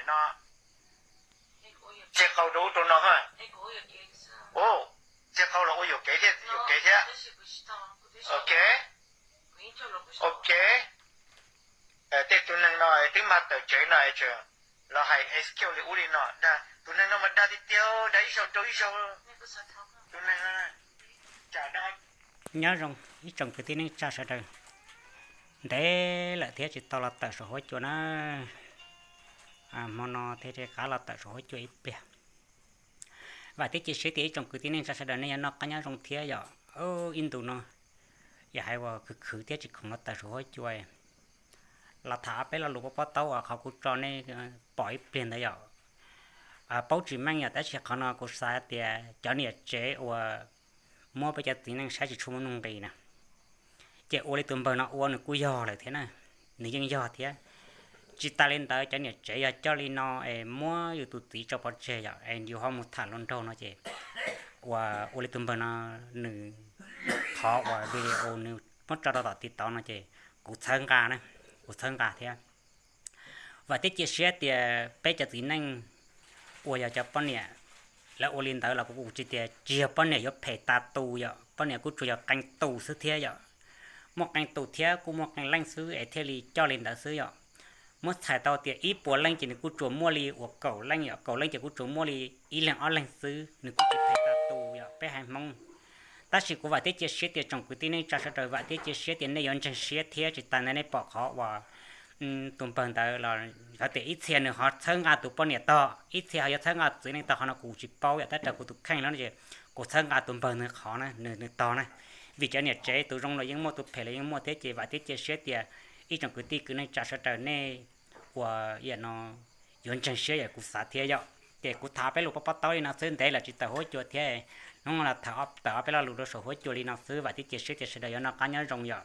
no, txij qau rau ub rau no ha. Txij qau los ua yuam kev thiab, yuam kev thiab. Ok, ok. Tej tus neeg no twb mag tawm tsev no, los hais excuse li ub li no, tus neeg no mas dag tiag tiag, dag ib zaug rau ib zaug. Tus neeg no, nyob zoo ib tsoom kwv tij neej tsa sawv daws, ntev lawm thiab tsis tau los tawm saum huab cua na. Hmo no thiaj li rov qab los tawm saum huab cua ib pliag. Vam thiab cia siab tias ib tsoom kwv tij neej tsa sawv daws nej yuav noj qab nyob zoo thiab yom. Ib ntus no yog hais uas khwv khwv thiab tsis khoom los tawm saum huab cua, los tham ob peb lo lus pob pob taub uas qhov kuv tso nej pom ib pliag ntawd yom. Paub tsis meej yom, tab sis qhov no kuv xav tias cov niam tsev uas muab peb cov txiv neej saib tsis tshua muaj nuj nqis na, ces ua li tus npawg no ua nws kuj yog lawm thiab na, nws yeej yog thiab. Tsis tas li ntawd cov niam tsev yog coj li no es muab yus tus txiv tso pov tseg yom, es yus ho mus tham hluas nraug no ces ua, ua li tus npawg no nws qhov uas video nws muab tso rau tom TikTok no ces kuv txhawb nqa na, kuv txhawb nqa thiab. Vam thiab cia siab tias peb cov txiv neej uas yog cov poj niam, lawv ua li ntawd los kuv kuj tsis tias tsis yog poj niam yuav phem tas tus yom, poj niam kuj tsuas yog qee tus xwb thiab yom. Muaj qee tus thiab kuj muaj qee leej xwb es thiaj li coj li ntawd xwb yom. Muab txhais tau tias ib puas leej ces nws kuj tsuas muaj li uas kaum leej yom, kaum leej ces kuj tsuas muaj li ib leeg ob leeg xwb, nws kuj tsis phem tas tus yom, peb haiv Hmoob. Tab sis kuv vam thiab cia siab tias tsoom kwv tij neej tsa sawv daws, vam thiab cia siab tias nej yuav ntseeg siab thiab tsis tas ntawd nej pom qhov uas tus npawg ntawd los yog tias ib txhia nws ho txhawb nqa tus poj niam tog, ib txhia ho yuav txhawb nqa txiv neej tog, qhov no kuv tsis paub yom, tab raws kuv tus kheej no ces kuv txhawb nqa tus npawg nws qhov na, nws tog na. Vim cov niam tsev tus zoo los yeej muaj, tus phem los yeej muaj thiab, ces vam thiab cia siab tias ib tsoom kwv tij kwv neej tsa sawv daws nej uas yam no yuav ntseeg siab yam kuv xav thiab yom. Ces kuv tham peb lus pob pob taub li no xwb, ntev lawm tsis tawm huab cua thiab, hnub no los tham tawm ob peb lo lus rau saum huab cua li no xwb, vam thiab cia siab tias sawv daws yuav noj qab nyob zoo yom.